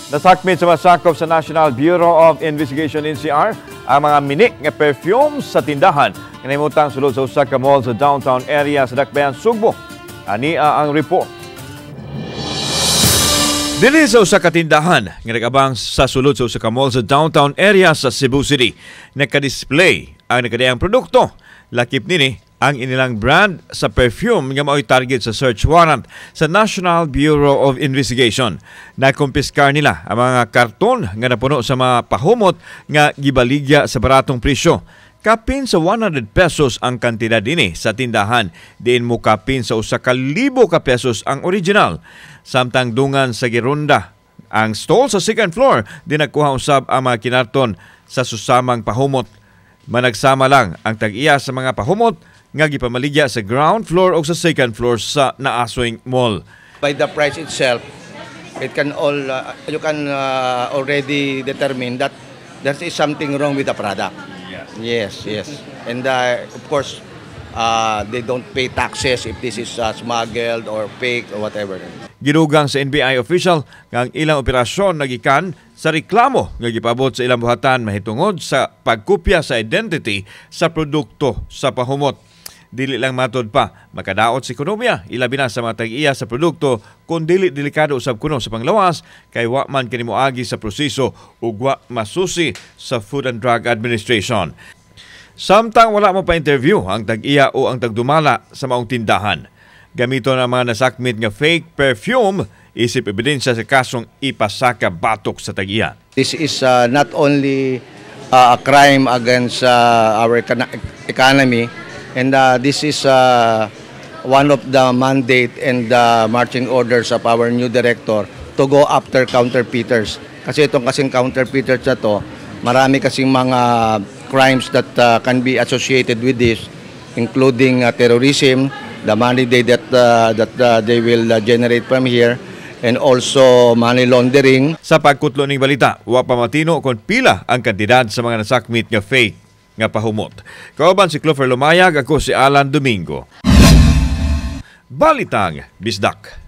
Nasakmit sa masakop sa National Bureau of Investigation, NCR, ang mga mini nga perfume sa tindahan nga nahimutang sulod sa usa ka mall sa downtown area sa Dakbayan, Sugbo. Ania ang report. Dili sa usa ka tindahan nga nag-abang sa sulod sa usa ka mall sa downtown area sa Cebu City, naka-display ang nakadayang produkto. Lakip nini ang inilang brand sa perfume nga mao'y target sa search warrant sa National Bureau of Investigation. Nakumpiskar nila ang mga karton nga napuno sa mga pahumot nga gibaligya sa baratong presyo. Kapin sa 100 pesos ang kantidad dinhi sa tindahan, diin mo kapin sa 1,000 ka pesos ang original. Samtang dungan sa gironda ang stall sa second floor, di nagkuha usab ang mga kinarton sa susamang pahumot. Managsama lang ang tag-iya sa mga pahumot nga gipamaligya sa ground floor o sa second floor sa naasoing mall. By the price itself, it can all you can already determine that there is something wrong with the product. Yes. And of course, they don't pay taxes if this is smuggled or fake or whatever. Gidugang sa NBI official nga ang ilang operasyon nagikan sa reklamo nga gipabot sa ilang buhatan mahitungod sa pagkopya sa identity sa produkto sa pahumot. Dili lang, matod pa, makadaot sa ekonomiya, ilabi na sa mga tag-iya sa produkto, kung dili delikado usab kuno sa panglawas kay wa man kini moagi sa proseso ug wa masusi sa Food and Drug Administration. Samtang wala mo pa-interview ang tag-iya o ang tagdumala sa maong tindahan. Gamito na mga nasakmit nga fake perfume isip ebidensya sa kasong ipasaka batok sa tag-iya. This is not only a crime against our economy, and this is one of the mandate and the marching orders of our new director to go after counterfeiters. Kasi itong kasing counterfeiters na to, marami kasing mga crimes that can be associated with this, including terrorism, the money they, that, that they will generate from here, and also money laundering. Sa pagkutlo ning balita, wa pa matino kung pila ang kantidad sa mga nasakmit nga fake nga pahumot. Kauban si Clover Lumayag, ako si Alan Domingo. Balitang Bisdak.